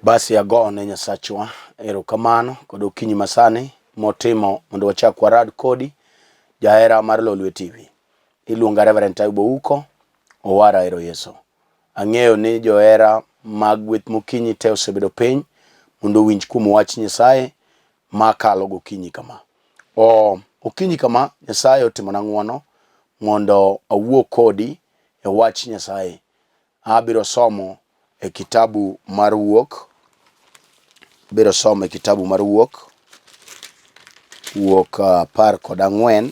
Basi agone Nyasachwa erokamano kod okinyi masani motimo mondo wachak warad kodi jahera mar Lolwe TV. Iluonga Reverend Taibu Ouko, owara ero Yesu. Ang'eyo ni johera mag gweth mokinyi te osebedo piny mondo owinj kuom wach Nyasaye makalo gokinyi kama. O, okinyi kama Nyasaye otimona ng'wono mondo awuo kodi e wach Nyasaye. Abiro somo e kitabu mar Wuok, abiro somo e kitabu mar Wuok, Wuok 14,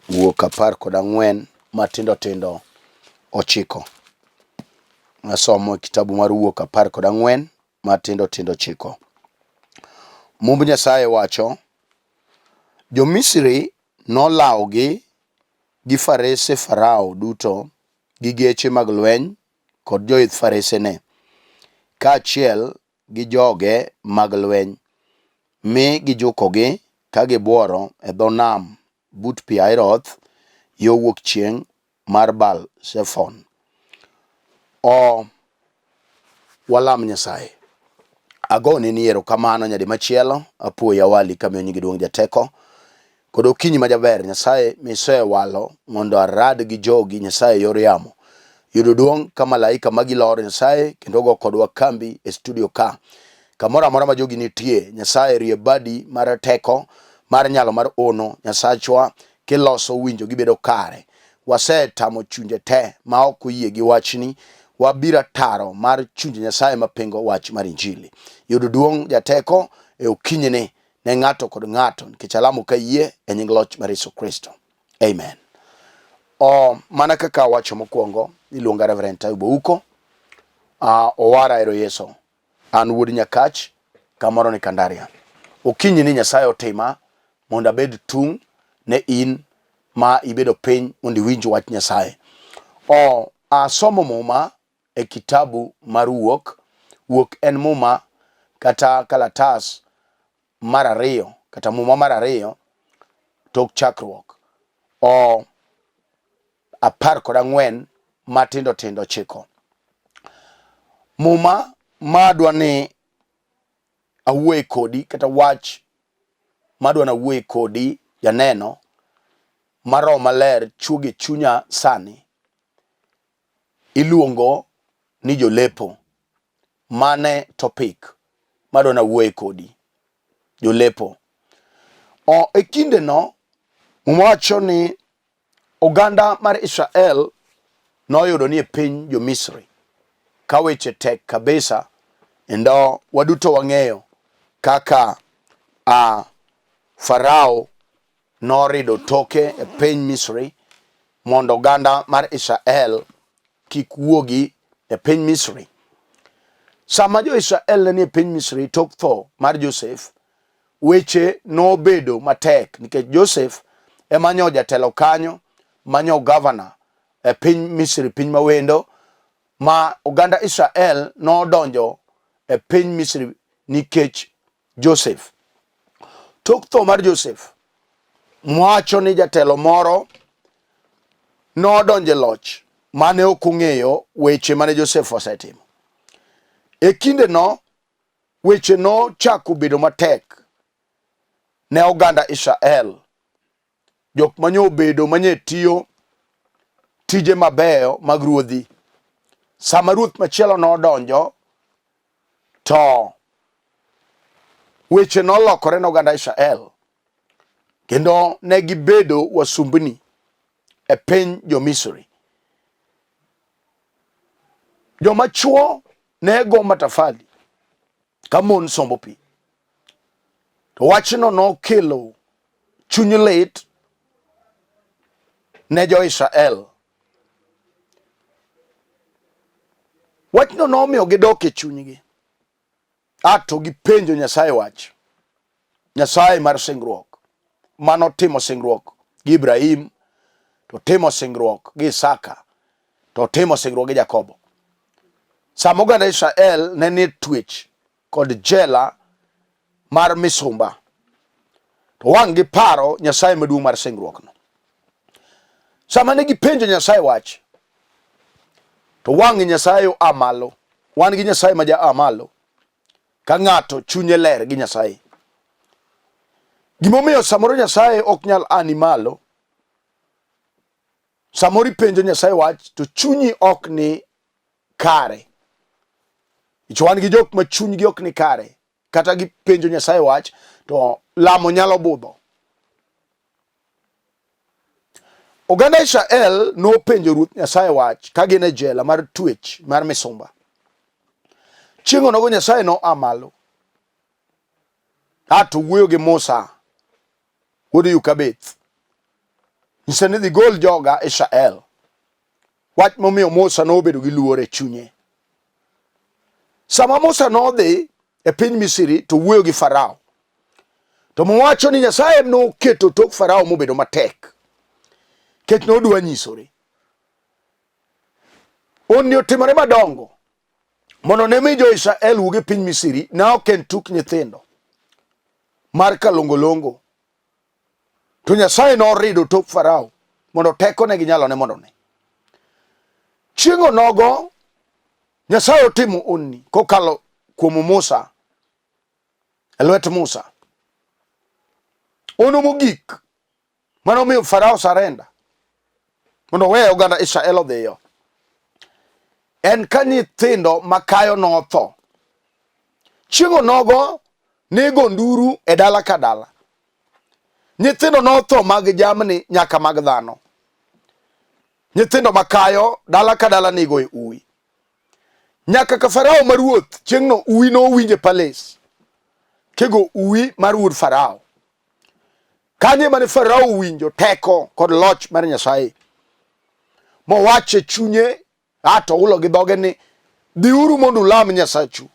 Wuok 14 matindo tindo 9. Asomo e kitabu mar Wuok 14 matindo tindo 9. Mumb Nyasaye wacho, Jo-Misri nolawogi gi farese Farao duto gi geche mag lweny kod joidh faresene, kaachiel gi joge mag lweny, mi gijukogi ka gibworo e dho nam but Pi Hahiroth yo wuok chieng' mar Baal Zefon. O Walam Nyasaye. Agoni ni erokamano nyadi machielo, apuoyi awali kamiyo nyingi duong' jateko. Kod okinyi majaber Nyasaye misewalo mondo arad gi jogi Nyasaye yor yamo. Yudo duong' ka malaika magi lor Nyasaye kendo go kodwa kambi e studio ka. Kamoro amora ma jogi nitie, Nyasaye rie badi mar teko mar nyalo mar ono Nyasachwa kiloso winjo gibedo kare. Wasetamo chunje te ma ok oyie gi wachni. Wabiro ataro mar chunje Nyasaye mapingo wach mar Injili. Yud duong' jateko e okinyini ne ng'ato kod ng'ato nikech alamo ka yie e nying loch mar Yesu Kristo. Amen. O, mana kaka awacho mokwongo, iluonga Reverend Taibu Ouko. Owara ero Yesu. An wuod Nyakach, kamoro ni Kandaria. Okinyi ni Nyasaye otima mondo abed tung' ne in ma ibedo piny mondo iwinj wach Nyasaye. O, asomo Muma e kitabu mar Wuok. Wuok en Muma kata kalatas mar ariyo kata Muma mar ariyo tok chakruok. O, 14 matindo tindo 9. Muma ma adwa ni awuoye kodi kata wach madwa ni awuoye kodi janeno ma Roho Maler chuogo e chunya sani iluongo ni jolepo. Mane topic madwa ni awuoye kodi. Jolepo. O, e kindeno Muma wacho ni Oganda mar Israel noyudo ni e piny jo-Misri ka weche tek kabisa, kendo waduto wang'eyo kaka a Farao norido toke e piny Misri mondo oganda mar Israel kik wuogi e piny Misri. Sama jo-Israel ne ni e piny Misri tok tho mar Josef, weche nobedo matek nikech Josef ema nyo jatelo kanyo manyo gavana e piny Misri, piny mawendo ma oganda Israel nodonjo e piny Misri nikech Josef. Tok tho mar Josef, mwacho ni jatelo moro nodonjo e loch mane ok ong'eyo weche mane Josef osetimo. E kindeno weche nochako bedo matek ne oganda Israel, jok manye obedo manye tiyo tije mabeyo mag ruodhi. Sama ruoth machielo nodonjo to weche nolokore ne oganda Israel kendo ne gibedo wasumbni e piny jo-Misri. Joma chwo ne go matafali ka mon sombo pi. To wachno nokelo chuny lit ne jo-Israel. Wachno nomiyo gidok e chunygi. A to gipenjo Nyasaye wach. Nyasaye mar singruok manotimo singruok gi Ibrahim to timo singruok gi Isaka to timo singruok gi Jakobo. Sama oganda Israel ne nie twech kod jela mar misumba, to wang' gi paro Nyasaye maduong' mar singruokno. Sama ne gipenjo Nyasaye wach, to wang' Nyasaye oa malo. Wan gi Nyasaye ma ja a malo. Ka ng'ato chunye ler gi Nyasaye. Gimomiyo samoro Nyasaye ok nyal ani malo, samoro ipenjo Nyasaye wach to chunyi ok ni kare. Nikech wan gi jok ma chunygi ok ni kare, kata gipenjo Nyasaye wach to lamo nyalo budho. Oganda Israel nopenjo Ruoth Nyasaye wach ka gin e jela mar twech mar misumba. Chieng' onogo Nyasaye noa malo a to wuoyo gi Musa wuod Yukabeth. Nyise ni dhi gol joga Israel. Wach momiyo Musa nobedo gi luor e chunye. Sama Musa nodhi e piny Misri to wuoyo gi Farao, to mowacho ni Nyasaye noketo tok Farao mobedo matek, kech nodwa nyisore. Honni otimore madongo mondo ne mi jo-Israel wuog e piny Misri, ne ok en tuk nyithindo mar kalongolongo. To Nyasaye norido tok Farao mondo tekone gi nyalone mondo one. Chieng' onogo Nyasaye otimo honni kokalo kuom Musa e lwet Musa. Hono mogik mane omiyo Farao sarenda mondo owe oganda Israel odhiyo en ka nyithindo makayo notho. Chieng' onogo nigo nduru e dala ka dala. Nyithindo notho mag jamni nyaka mag dhano. Nyithindo makayo dala ka dala nigo e uwi. Nyaka ka Farao ma ruoth chieng'no uwi nowinj e palace. Kigo uwi mar wuod Farao. Kanyo ema ne Farao owinjo teko kod loch mar Nyasaye. Mowacho e chunye a to ulo gi dhoge ni dhiuru mondo ulam Nyasachu.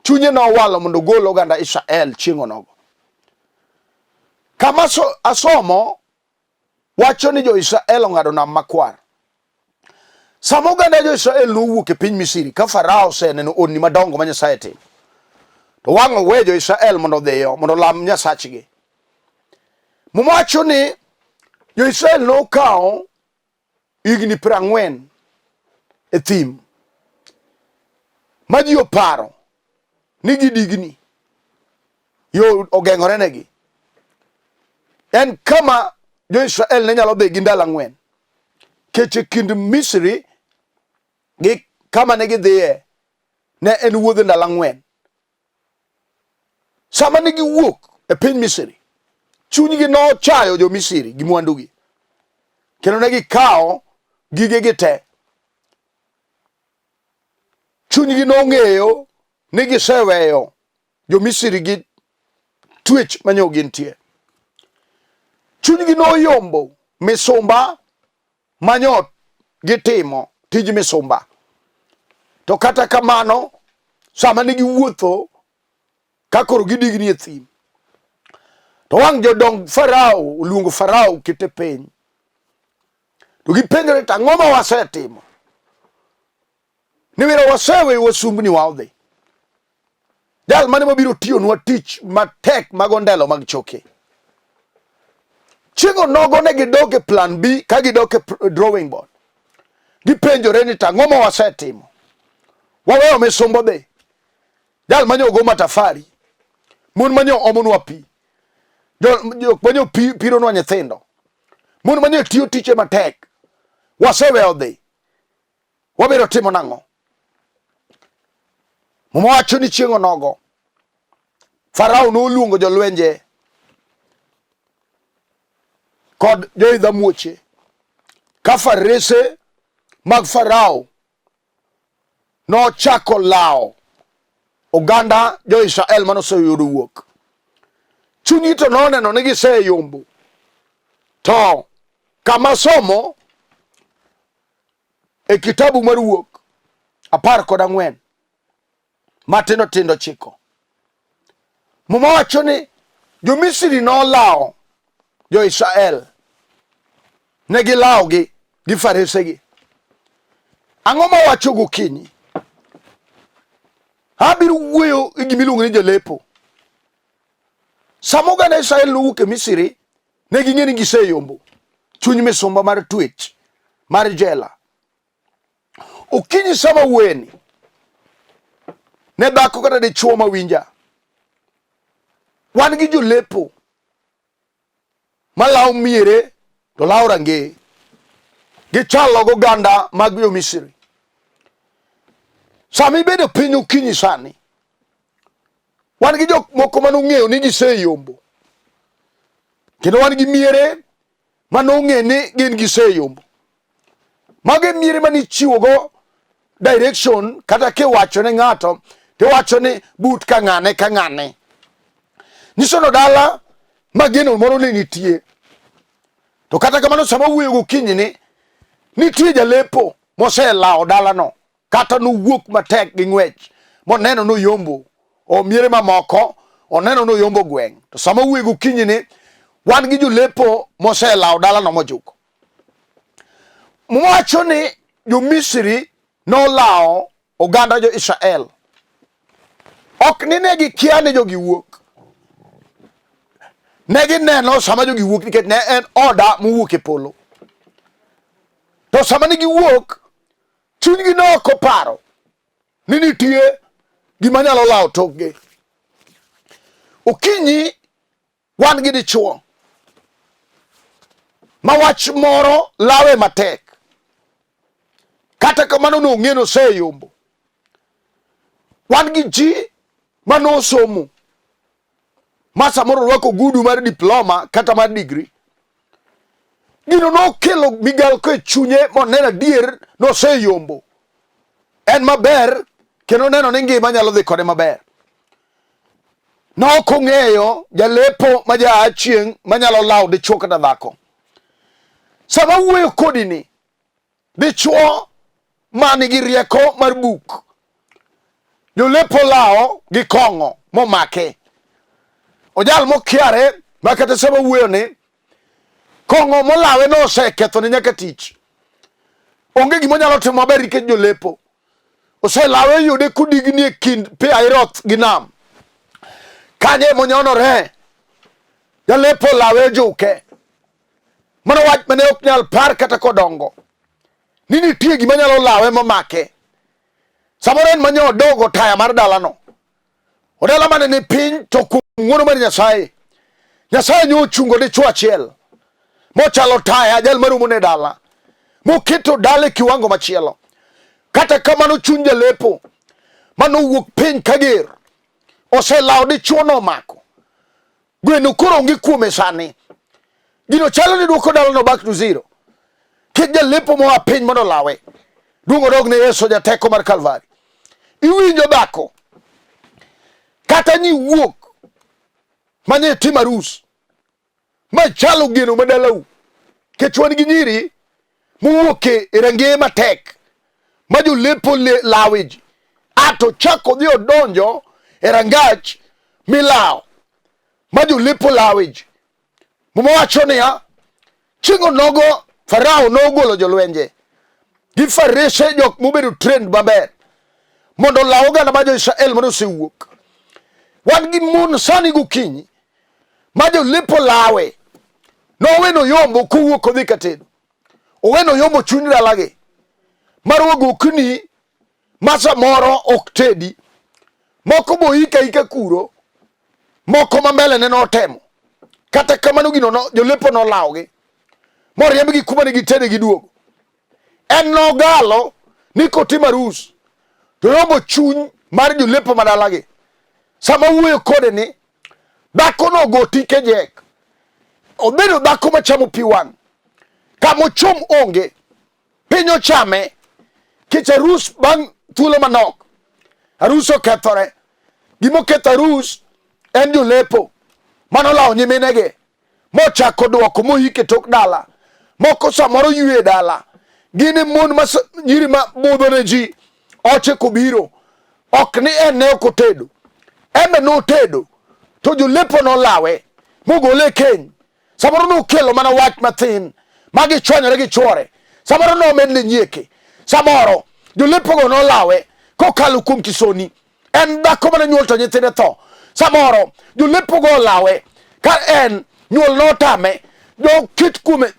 Chunye nowalo mondo ogol oganda Israel chieng' onogo. Kama so, asomo wacho ni jo-Israel ong'ado nam makwar. Sama oganda jo-Israel nowuok e piny Misri ka Farao oseneno honni madongo ma Nyasaye timo, to wang' owe jo-Israel mondo odhiyo mondo olam Nyasachgi. Muma wacho ni jo-Israel nokawo higni 40 e thim ma ji oparo ni gidigni yo ogeng'ore negi. En kama jo-Israel ne nyalo dhi gi ndalo 4 kech e kind Misri gi kama ne gidhiye ne en wuodh ndalo 4. Sama ne giwuok e piny Misri, chunygi nochayo jo-Misri gi mwandugi, kendo ne gikawo gigegi te. Chunygi nong'eyo ni giseweyo jo-Misri gi twech manyo gintie. Chunygi noyombo misumba manyo gitimo tij misumba. To kata kamano, sama ne giwuotho ka koro gidigni e thim, to wang' jodong Farao oluongo Farao kete piny, to gipenjore to ang'o ma wasetimo? Ni wero waseweyo wasumbni wa odhi. Jal mane mabiro tiyonwa tich matek mag ondelo mag choke. Chieng' onogo ne gidok e plan B ka gidok e drawing board. Gipenjore ni to ang'o ma wasetimo? Waweyo misumba odhi. Jal manyo go matafari. Mon manyo omonwa pi. Jok manyo pironwa nyithindo. Mon manyo tiyo tiche matek. Waseweyo dhi. Wabiro timo nang'o? Muma wacho ni chieng' onogo Farao noluongo jolwenje kod joidh amuoche ka farese mag Farao nochako lawo oganda jo-Israel mane oseyudo wuok. Chunygi to noneno ni giseyombo. To kama somo e kitabu mar Wuok 14 matindo tindo 9. Muma wacho ni jo-Misri nolawo jo-Israel, ne gilawogi gi faresegi. Ang'o ma wacho gokinyi? Abiro wuoyo e gima iluongo ni jolepo. Sama oganda Israel nowuok e Misri, ne ging'e ni giseyombo chuny misumba mar twech mar jela. Okinyi sama wuoyeni, Ne dhako kata dichwo mawinja, wan gi jolepo malawo miere to lawo rangeye. Gichalo goganda mag jo Misri. Sama ibedo piny okinyi sani, wan gi jok moko mane ong'eyo ni giseyombo, kendo wan gi miere mane ong'e ni gin giseyombo. Mago e miere mane ichiwogo direction, kata kiwacho ne ng'ato tiwacho ni but ka ng'ane ka ng'ane. Nyiso no dala ma geno moro ne nitie. To kata kamano sama wuoyo gokinyi ni nitie jalepo moselawo dalano kata nowuok matek gi ng'wech moneno noyombo o miere mamoko oneno noyombo gweng'. To sama wuoyo gokinyi ni wan gi jolepo moselawo dalano mojuko. Mwacho ni jo-Misri nolawo oganda jo-Israel. Ok ni ne gikia ni jogi wuok. Ne gineno sama jogi wuok nikech ne en oda mowuok e polo. To sama ne giwuok, chunygi ne ok oparo ni nitie gima nyalo lawo tokgi. Okinyi wan gi dichwo ma wach moro lawe matek, kata kamano nong'e noseyombo. Wan gi ji ma nosomo ma samoro orwako ogudu mar diploma kata mar digri. Gino nokelo migalko e chunye moneno adier noseyombo, en maber kendo neno ni ngima nyalo dhi kode maber. Ne ok ong'eyo jalepo ma ja chieng' manyalo lawo dichwo kata dhako. Sama wuoyo kodi ni, dichwo ma nigi rieko mar buk, jolepo lawo gi kong'o momake. Ojal mokiare ma kata sama wuoyo ni, kong'o molawe no osekethone nyaka tich. Onge gima onyalo timo maber nikech jolepo. Oselawe yude kodigni e kind pi Airoth gi nam. Kanyo emonyonore. Jalepo olawe ojuke. Mano wach mane ok nyal par kata kodongo. Ni nitie gima nyalo lawe momake. Samoro en manyo odogo taya mar dalano. Odala mane ni piny to kuom ng'wono mar Nyasaye, Nyasaye nyo ochungo dichwo achiel mochalo taya jal marumo ne dala moketo dala e kiwango machielo. Kata kamano chuny jalepo manowuok piny kager oselawo dichwo nomako gweno koro onge kuome sani. Gino chalo ni duoko dalano back to zero. Kik jalepo moa piny mondo olawe. Duong' odog ne Yesu jateko mar Kalvari. Iwinjo dhako kata nyi wuok manie tim arus ma chalo geno ma dalau kech wan gi nyiri mowuok e rangeye matek ma jolepo lawe ji ato chako dhi odonjo e rangach milawo ma jolepo lawe ji. Muma wacho niya, chieng' onogo Farao nogolo jolwenje gi farese jok mobedo trained maber mondo olaw oganda mar jo-Israel mane osewuok. Wan gi mon sani gokinyi ma jolepo lawe noweno yombo kowuok odhi ka tedo oweno yombo chuny dalagi marwa gokni ma samoro ok tedi moko boika ika kuro moko ma mbele ne notemo kata kamano gino no, jolepo nolawogi moriembgi kuma ne gitede giduogo en nogalo ni kotimo arus to yombo chuny mar jolepo ma dalagi sama wuoyo kode ni dhako no ogo tike jek obedo dhako machamo pi wang' kama ochom onge piny ochame kech arus bang' thuolo manok arus okethore gimoketho arus en jolepo manolawo nyiminegi mochako dwoko moyik e tok dala moko samoro ywe e dala gin e mon ma nyiri ma budho ne ji oche kobiro ok ni en ne ok otedo en be notedo to jolepo nolawe mogole e keny samoro nokelo mana wach mathin ma gichwanyore gi chwore samoro nomedne nyieke samoro jolepogo nolawe kokalo kuom kisoni en dhako mane nyuol to nyithinde tho samoro jolepogo olawe ka en nyuol notame joket kuome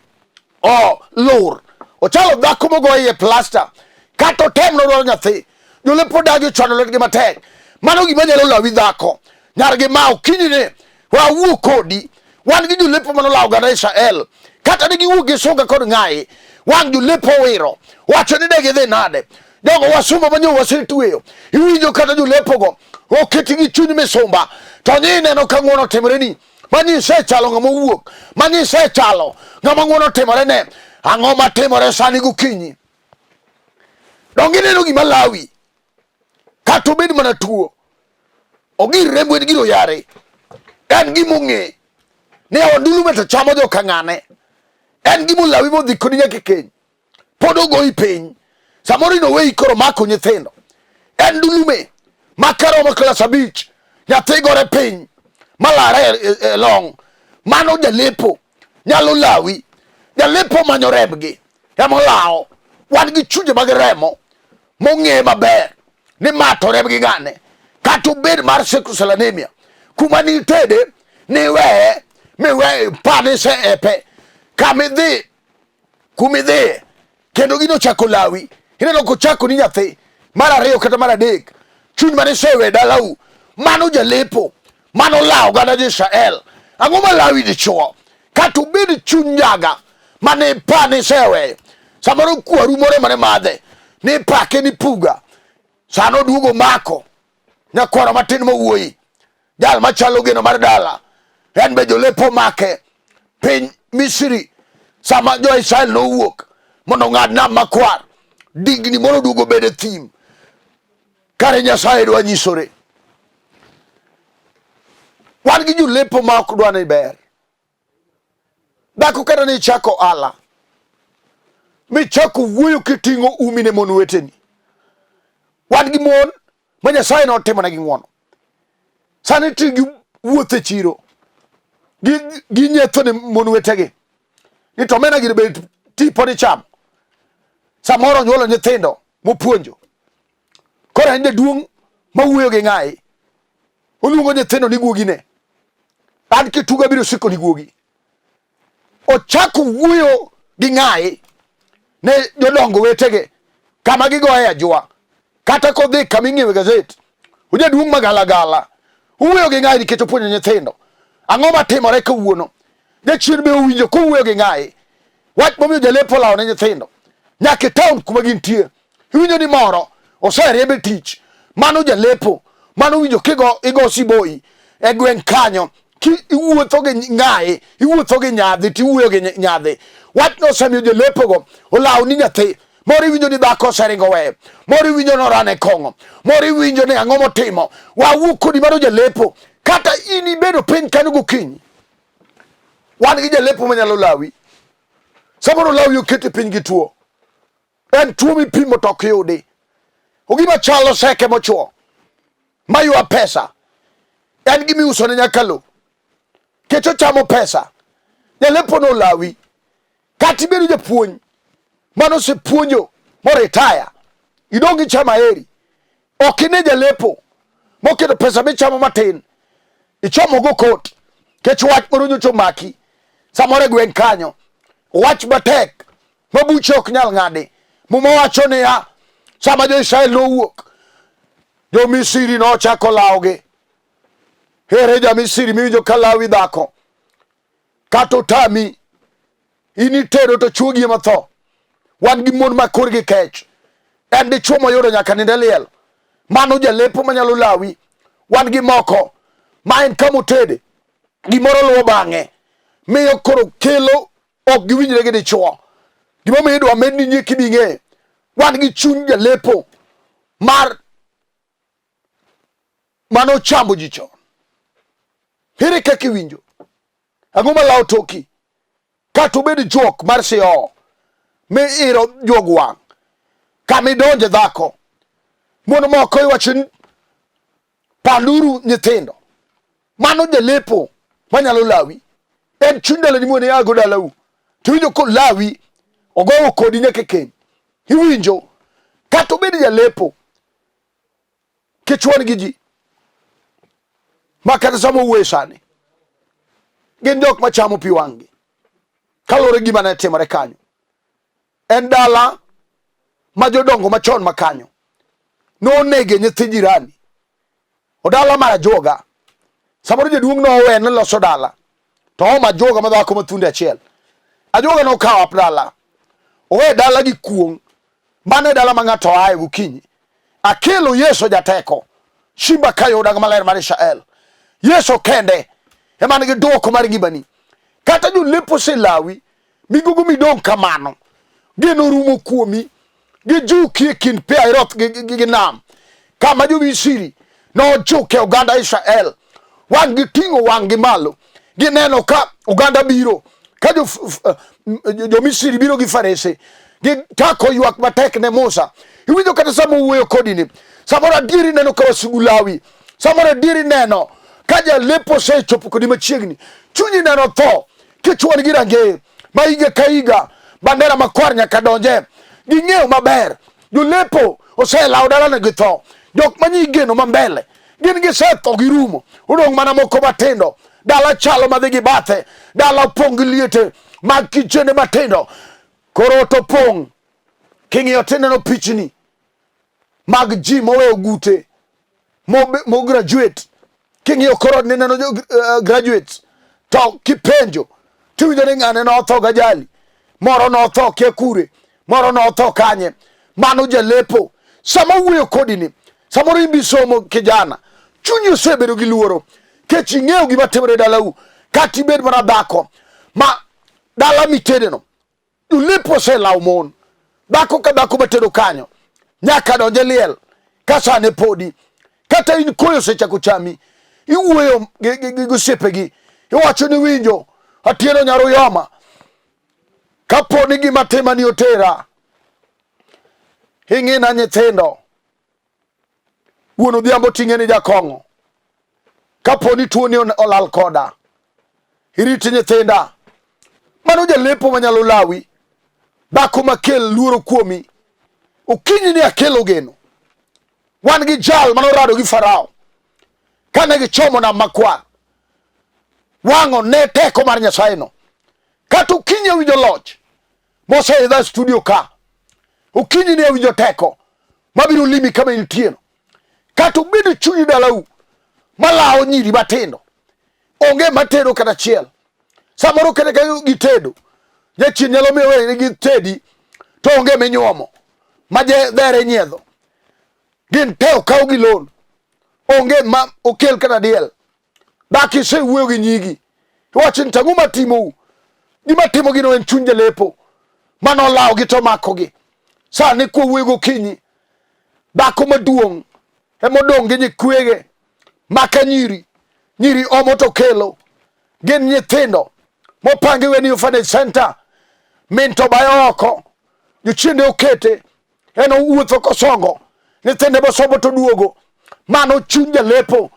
o lur ochalo dhako mogo iye plasta kata otem nodwaro nyathi jolepo dagi ochwano lwetgi matek Mano gima nyalo lawi dhako. Nyar gi ma okinyne wawuo kodi. Wan gi jolepo mane olawo oganda Israel. Kata ne giwuok gi sunga kod ng'ayi, wang' jolepo owiro. Wacho ni ne gidhi nade? Jogo wasumba ma nyo wasetweyo. Iwinjo kata jolepogo oketi gi chuny misumba. To nyi ineno ka ng'wono otimore ni. Mani isechalo ng'ama owuok. Mani isechalo ng'ama ng'wono otimore ne. Ang'o matimore sani gokinyi? Donge ineno gima lawi? Kata obed mana tuo. Ogir rembo en giro yare. En gima ong'e. Ni ondulume to chamo joka ng'ane. En gima olawi modhi kodi nyaka e keny. Pod ogoyi piny. Samoro in oweyi koro mako nyithindo. En ndulume ma karomo klas 5 nyathi gore piny malare e, e, e long. Mano jalepo nyalo lawi. Jalepo manyo rembgi ema olawo. Wan gi chunje mag remo mong'e maber ni ma to rembgi ng'ane kata obed mar sickle cell anemia kuma nitede niweye miwe pa niseepe kamidhi kumidhiye kendo gino ochako lawi ineno kochako ni nyathi mar ariyo kata mar adek chuny mane isewe dalau mano jalepo mano lawo oganda jo-Israel ang'o ma lawi dichuo kata obed chuny njaga mane pa niseweyo samoro kwaru moro mane madhe nipake ni puga sano oduogo mako nyakwaro matin mowuoyi jal machalo geno mar dala en be jolepo make piny Misri sama jo-Israel nowuok mondo ong'ad nam makwar digni moro oduogo bede thim kare Nyasaye dwa nyisore wan gi jolepo ma ok dwa ni ber dhako kata ni ichako ohala michako wuoyo kiting'o umi ne mon weteni wan gi mon ma Nyasaye notimonegi ng'wono sani ti gi wuotho e chiro ginyietho ne mon wetegi ni to omena gini be tipo ni chamo samoro onyuolo nyithindo mopuonjo koro en jaduong' mawuoyo gi ng'ayi oluongo nyithindo ni guogine an kituga biro siko ni guogi ochako wuoyo gi ng'ayi ne jodongo wetege kama gigoye ajwa kata kodhi kama ing'iewe gazet ojaduong' magalagala owuoyo gi ng'ayi nikech opuonjo nyithindo ang'o matimore kawuono jachien be owinjo kowuoyo gi ng'ayi wach momiyo jalepo olawo ne nyithindo nyaka e taon kuma gintie iwinjo ni moro oseriembe tich mano jalepo mano winjo kigo igo siboi e gweng' kanyo ki iwuotho gi ng'ayi iwuotho gi nyadhi tiwuoyo gi nyadhi wachno osemiyo jalepogo olawo ni nyathi moro iwinjo ni dhako oseringo weyo moro iwinjo ni orane kong'o moro iwinjo ni ang'o motimo wawuok kodi mano jalepo kata in ibedo piny kanyo gokinyi wan gi jalepo manyalo lawi samoro lawi okete piny gi tuo en tuo mipimo to ok yudi ogima chalo seke mochuo maywa pesa en gima iuso ne nyaka lo kech ochamo pesa jalepo no olawi kata ibedo japuonj mano osepuonjo moritaya idong' ichamo aheri ok ine jalepo moketo pesa michamo matin ichomo go kot kech wach moro nyocha omaki samoro e gweng' kanyo wach matek ma buche ok nyal ng'adi muma wacho niya sama jo-Israel nowuok jo-Misri nochako lawogi here ja-Misri miwinjo ka lawi dhako kata otami in itedo to chuogi ema tho wan gi mon ma korgi kech en dichuo moyudo nyaka nind e liel mano jalepo manyalo lawi wan gi moko ma en kama otede gimoro luwo bang'e miyo koro kelo ok giwinjre gi dichuo gimomiyo idwa medni nyeki bing'e wan gi chuny jalepo mar mano ochamo ji chon ere kaka iwinjo ang'o malawo toki kata obed juok mar sioo mi iro juog wang' kama idonje dhako mon moko iwacho ni panduru nyithindo mano jalepo manyalo lawi en chuny dalani mwene yago dalau to iwinjo kolawi ogowo kodi nyaka e keny iwinjo kata obed jalepo kech wan gi ji ma kata sama owuoyo sani gin jok machamo pi wang'gi kaluwore gi gima ne timore kanyo en dala ma jodongo machon ma kanyo nonege nyithi jirani. Odala mar ajuoga. Samoro jaduong' nowe ne loso dala. To ooma ajuoga ma dhako ma thunde achiel. Ajuoga nokawo ap dala. Owe dala gi kuong'. Mano e dala ma ng'ato aye gokinyi. Akelo Yesu jateko. Simba kayo dag maler mar Israel. Yesu kende ema nigi dwoko mar ngimani. Kata jolepo oselawi, migogo midong' kamano. Geno rumo kuomi. Gijuki e kind Pi Ahiroth gi nam. Kama jo-Misri nojuke oganda Israel. Wang' giting'o wang'gi malo. Gineno ka oganda biro. Ka jo-Misri biro gi farese. Gichako ywak matek ne Musa. Iwinjo kata sama owuoyo kodi ni. Samoro adieri neno ka wasigu lawi. Samoro adieri neno ka jalepo osechopo kodi machiegni. Chunyi neno tho. Kichwon gi rangeye ma higa ka higa bandera makwar nyaka donje. Ging'eyo maber jolepo oselawo dalane gi tho. Jok manyi geno ma mbele gin gisetho girumo. Odong' mana moko matindo. Dala chalo madhi gi bathe. Dala opong' gi liete mag kichende matindo. Koro ot opong'. King'iyo tineno pichni mag ji moweyo gute mo graduate. King'iyo koro nineno jo graduates to kipenjo tiwinjo ni ng'ane notho gajali, moro notho kia kure, moro notho kanye. Mano jalepo. Sama owuoyo kodi ni, samoro in bi somo kijana, chunyi osebedo gi luoro kech ing'eyo gima timore e dalau, kata ibed mana dhako ma dala mitedeno jolepo oselawo mon. Dhako ka dhako matedo kanyo nyaka donj e liel ka sane podi. Kata in koyo osechako chami, iwuoyo gi osiepegi, iwacho ni winjo Atieno nyar Uyoma, kapo ni gima tima ni otera, ing'ina nyithindo. Wuon Odhiambo ting'e ni jakong'o. Kapo ni tuoni olal koda, irit nyithinda. Mano jalepo manyalo lawi, dhako makel luoro kuomi. Okinyi ni akelo geno. Wan gi jal mane orado gi Farao kane gichomo nam makwar. Wang'o ne teko mar Nyasaye no. Kata okinyi awinjo loch moseidha studio ka. Okinyi ni awinjo teko mabiro limi kama intieno. Kata obedo chunyi dalau malawo nyiri matindo, onge matedo kata achiel. Samoro kata ka gitedo, jachien nyalo miyo wene gitedi to onge minyuomo ma dhere nyiedho. Gin te okaw gi loan, onge ma okel kata diel. Dak isewuoyo gi nyigi, iwacho ni tang'o matimou? Gima timogi no en chuny jalepo mane olawogi to omakogi. Sani kwawuoyo gokinyi, dhako maduong' emodong' gi nyikwege maka nyiri, nyiri omo to kelo, gin nyithindo mopangi weni orphanage center, min to bayo oko, jochiende okete, en owuotho kosongo nyithinde mosomo to duogo. Mano chuny jalepo.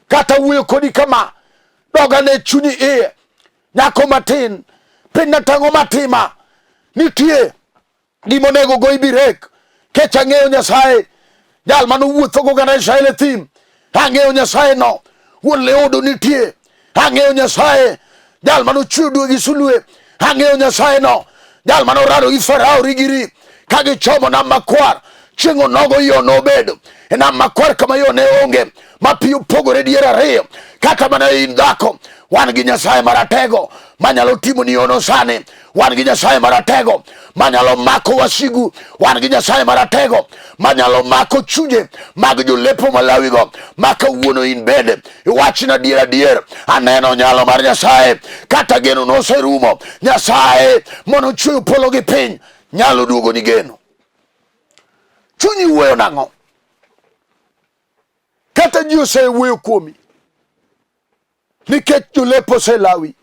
Kata wuoyo kodi kama, doga ne chunyi iye, nyako matin, piny na tang'o matima, nitie gima onego goyi birek, kech ang'eyo Nyasaye, jal mane owuotho go oganda Israel e thim, ang'eyo Nyasaye no, wuon leudo nitie, ang'eyo Nyasaye, jal mane ochweyo dwe gi sulwe, ang'eyo Nyasaye no, jal mane orado gi Farao rigiri ka gichomo nam makwar, chieng' onogo yo nobedo e nam makwar kama yo ne onge, ma pi opogore dier ariyo. Kata mana in dhako, wan gi Nyasaye maratego manyalo timoni hono sani. Wan gi Nyasaye maratego manyalo mako wasigu. Wan gi Nyasaye maratego manyalo mako chunje mag jolepo malawigo, ma kawuono in bende iwachna adier adier, aneno nyalo mar Nyasaye. Kata geno noserumo, Nyasaye mono ochweyo polo gi piny nyalo duogoni geno. Chunyi wuoyo nang'o? Kata ji osewuoyo kuomi nikech jolepo oselawi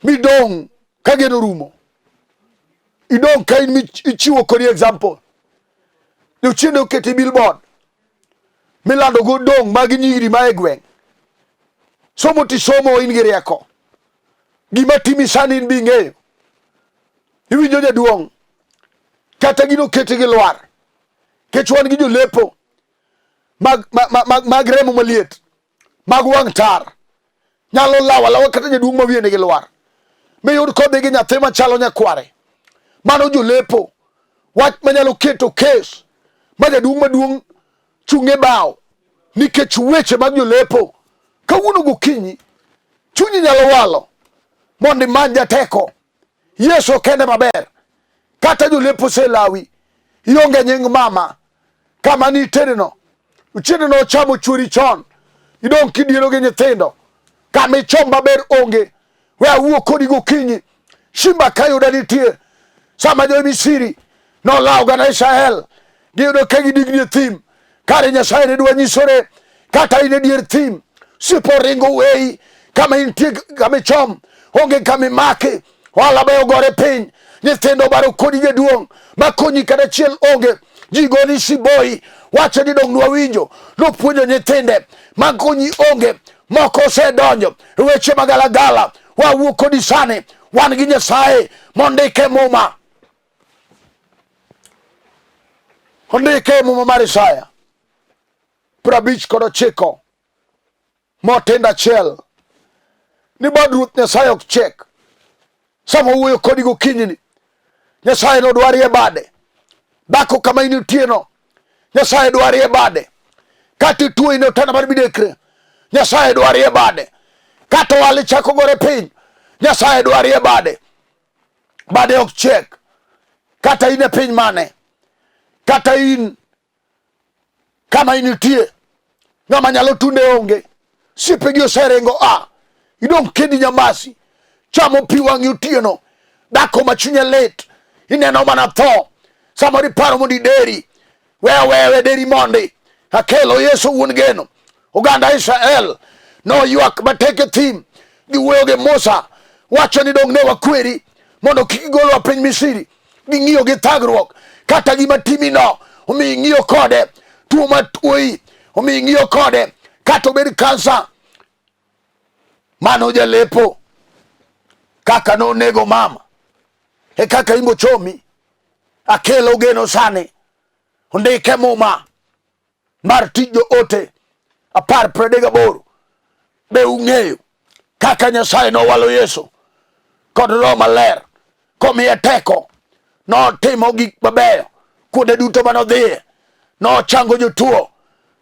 midong' ka geno rumo, idong' ka in ichiwo kodi example. Jochiende oketi billboard milando go dong' mag nyiri ma e gweng'. Somo tisomo in gi rieko, gima timi sani in bi ing'eyo. Iwinjo jaduong', kata gino oketi gi lwar, kech wan gi jolepo mag, mag, mag, mag remo maliet, mag wang' tar, nyalo lawo alawa kata jaduong' ma wiye nigi lwar, miyud kodhi gi nyathi machalo nyakware. Mano jolepo, wach manyalo keto kes ma jaduong' maduong' chung' e bao. Nikech weche mag jolepo kawuono gokinyi chunyi nyalo walo mondo imany jateko. Yesu kende maber. Kata jolepo oselawi, ionge nying mama kama nitereno. Uchiende nochamo chuori chon, idong' kidiero gi nyithindo. Kama ichom maber onge. We awuo kodi gokinyi. Simba kayuda nitie. Sama jo Misiri nolawo oganda Israel, giyudo ka gidigni e thim. Kare Nyasaye ne dwa nyisore kata in e dier thim. Sipo ringo weyi kama intie, kama ichom onge kama imaki. Ohala be ogore piny, nyithindo obaro kodi jaduong' makonyi kata achiel onge. Ji goni siboi, wacho ni dong' nwawinjo, nopuonjo nyithinde makonyi onge. Moko osedonjo e weche magalagala. Wawuo kodi sani, wan gi Nyasaye mondike Muma, ondike e Muma mar Isaya 59 motindo achiel ni bad Ruoth Nyasaye ok chek. Sama owuoyo kodi gokinyini, Nyasaye nodwari e bade. Dhako kama initieno, Nyasaye dwari e bade. Kata ituo in e otanda mar midekre, Nyasaye dwari e bade. Kata ohala ichako gore piny, Nyasaye dwari e bade. Bade ok chek. Kata in e piny mane, kata in kama initie, ng'ama nyalo tunde onge, siepegi oseringo a, idong' kendi nyamasi, chamo pi wang'i otieno, dhako ma chunye lit, ineno mana tho, samoro iparo mondo ideri, we wewe deri mondi, akelo Yesu wuon geno. Oganda Israel noywak matek e thim, giwuoyo gi Musa, wacho ni dong' ne wakweri mondo kik gigolwa piny Misri. Ging'iyo gi thagruok, kata gima timino omiyo ing'iyo kode, tuo ma tuoyi omiyo ing'iyo kode, kata obed kansa. Mano jalepo kaka nonego mama e kaka imbo chomi. Akelo geno sani, ondike Muma mar tij joote 10:38. Be ung'eyo kaka Nyasaye nowalo Yesu kod Roho Maler komiye teko? Notimo gik mabeyo kuonde duto manodhiye, nochango jotuo,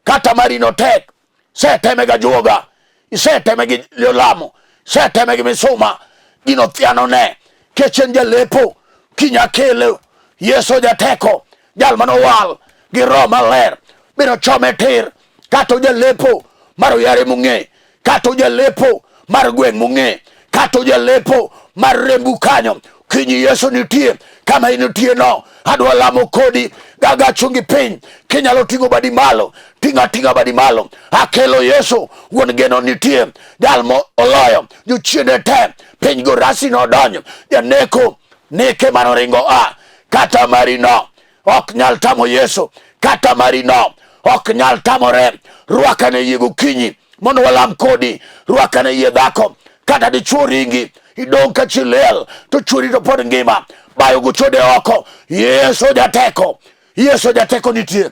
kata mari notek. Iseteme ga juoga, iseteme gi jolamo, iseteme gi misuma, gino thiano ne kech en jalepo. Kinya kele Yesu jateko, jal manowal gi Roho Maler, biro chome tir. Kata ojalepo mar oyare mong'e, kata ojalepo mar gweng' mong'e, kata ojalepo mar rembu kanyo, kinyi Yesu nitie kama initie no. Adwa lamo kodi gaga chungi piny, kinyalo ting'o badi malo, ting'a ting'a badi malo. Akelo Yesu wuon geno nitie, jal mo oloyo jochiende te, piny gorasi nodonjo, janeko neke manoringo a, kata marino ok nyal tamo Yesu, kata marino ok nyal tamore. Rwakane yie gokinyi mondo walam kodi. Rwakane yie dhako, kata dichuo ringi idong' ka chi liel to chuori to pod ngima, bayo gochode oko. Yesu jateko, Yesu jateko nitie,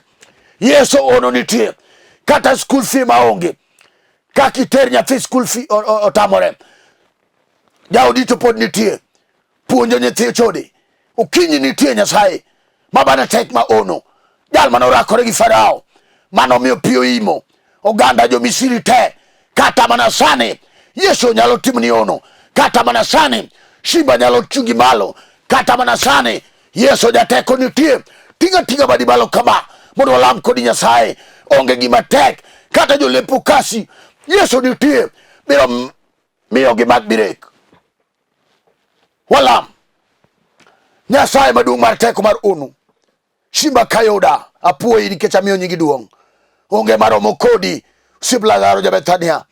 Yesu ono nitie. Kata school fee maonge, kaka iter nyathi school fee otamore, jaodi to pod nitie puonjo nyithi chode. Okinyi nitie Nyasaye ma bana tek ma ono, jal mane orakore gi Farao mane omiyo pi oimo oganda jo Misri te. Kata mana sani Yesu nyalo timni ono, kata mana sani simba nyalo chungi malo, kata mana sani Yesu jateko nitie. Tinga tinga badi malo kama mondo walam kodi Nyasaye. Onge gima tek, kata jolepo kasi, Yesu nitie biro miyo gimak birek. Walam Nyasaye maduong' mar teko mar unu. Simba kayuda apuoyi nikech amiyo nyingi duong'. Onge maromo kodi, osiep Lazaro ja Bethania.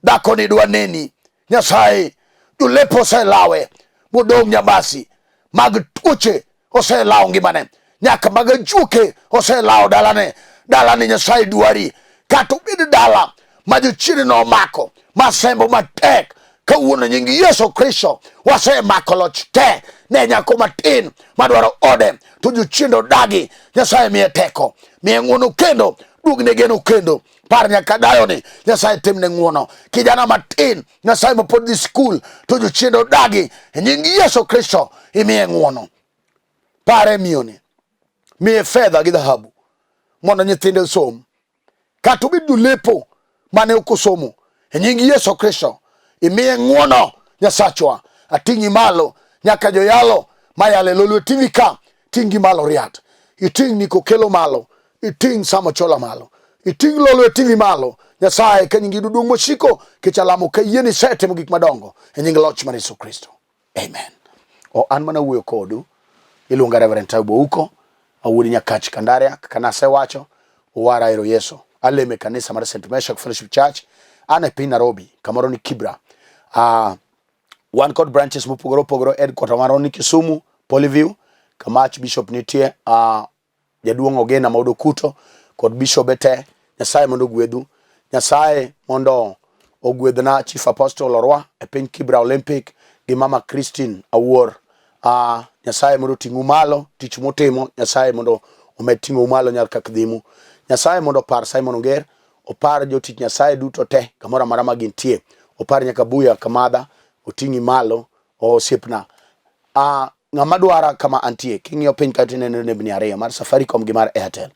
Dhako ni dwa neni. Nyasaye, jolepo oselawe modong' nyabasi mag tuoche oselawo ngimane, nyaka mag ajuoke oselawo dalane. Dalani Nyasaye dwari, kata obed dala ma jochiende nomako masembo matek. Kawuono nying Yesu Kristo wasemako loch te ne nyako matin madwaro ode to jochiende odagi. Nyasaye miye teko, miye ng'uono kendo duogne geno kendo. Par nyaka dayoni, Nyasaye timne ng'uono. Kijana matin Nyasaye mapod dhi skul to jochiende odagi, e nying Yesu Kristo imiye ng'uono. Pare miyoni, miye fedha gi dhahabu mondo nyithinde osom. Kata obed jolepo mane ok osomo. E nying Yesu Kristo, imiye ng'wono Nyasachwa. Ating'i malo nyaka joyalo mayalo e Lolwe TV ka, ting'gi malo riat. Iting' Niko Kelo malo, iting' Sam Ochola malo, iting' Lolwe TV malo. Nyasaye ka nyingi duong' mosiko, kech alamo ka yie ni isetimo gik madongo e nying loch mar Yesu Kristo. Amen. O an mana wuoyo kodu, iluonga Reverend Taubo Ouko, awuod Nyakach Kandaria, kaka nasewacho, owara ero Yesu. Alemo e kanisa mar St. Meshak Fellowship Church, an e piny Nairobi, kamoro ni Kibra. Wan kod branches mopogore opogore, headquarter marwa ni Kisumu, Polyview, kama Archbishop nitie, Jaduong' Ogena ma Odokuto kod bishobe te. Nyasaye mondo ogwedhu. Nyasaye mondo ogwedhna Chief Apostle Orwa e piny Kibra Olympic gi Mama Christine Awuor. Nyasaye mondo oting'u malo, tich mutimo, Nyasaye mondo omed ting'ou malo nyar kak dhimu. Nyasaye mondo opar Simon Onger, opar jotich Nyasaye duto te kamoro amora ma gintie. Opar nyaka Buya Kamadha, oting'i malo osiepna. Ng'ama dwara kama antie, king'iyo piny kae to ineno nembni ariyo mar Safaricom gi mar Airtel.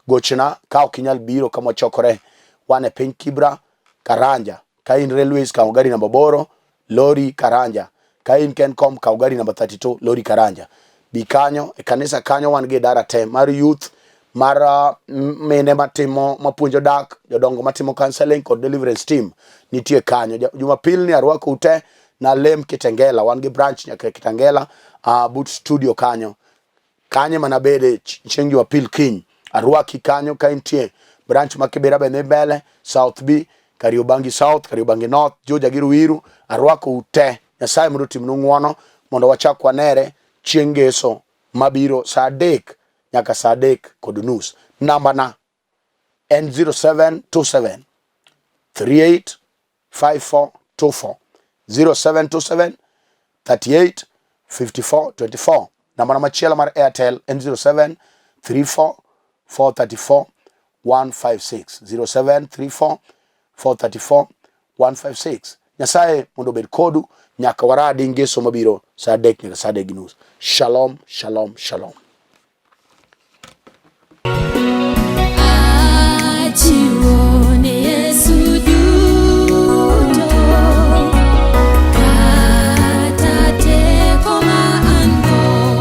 Gochna ka ok inyal biro kama wachokore. Wan e piny Kibra, Karanja. Ka in Railways kaw gari namba 8, lori Karanja. Ka in Kencom kaw gari namba 32, lori Karanja. Bi kanyo, e kanisa kanyo wan gi idara te mar youth, mar mine matimo mapuonjo dak, jodongo matimo counseling kod deliverance team nitie kanyo. Jumapil ni arwakou te nalem Kitengela, wan gi branch nyaka Kitengela, but studio kanyo. Kanyo ema nabede chieng' Jumapil kiny. Arwaki kanyo ka intie branch ma Kibera be dhi mbele, South B, Kariobangi South, Kariobangi North, Juja gi Ruiru, arwakou te. Nyasaye mondo otimnu ng'wono mondo wachak wanere chieng' Ngeso mabiro saa 3 nyaka saa 3:30. Nambana en 0727 38 5424 0727 38 54 24. Nambana machielo mar Airtel en 07 34 434 156 0734 434 156. Nyasaye mondo obed kodu nyaka waradi ngeso mabiro saa 3 nyaka saa 3:30. Shalom, shalom, shalom.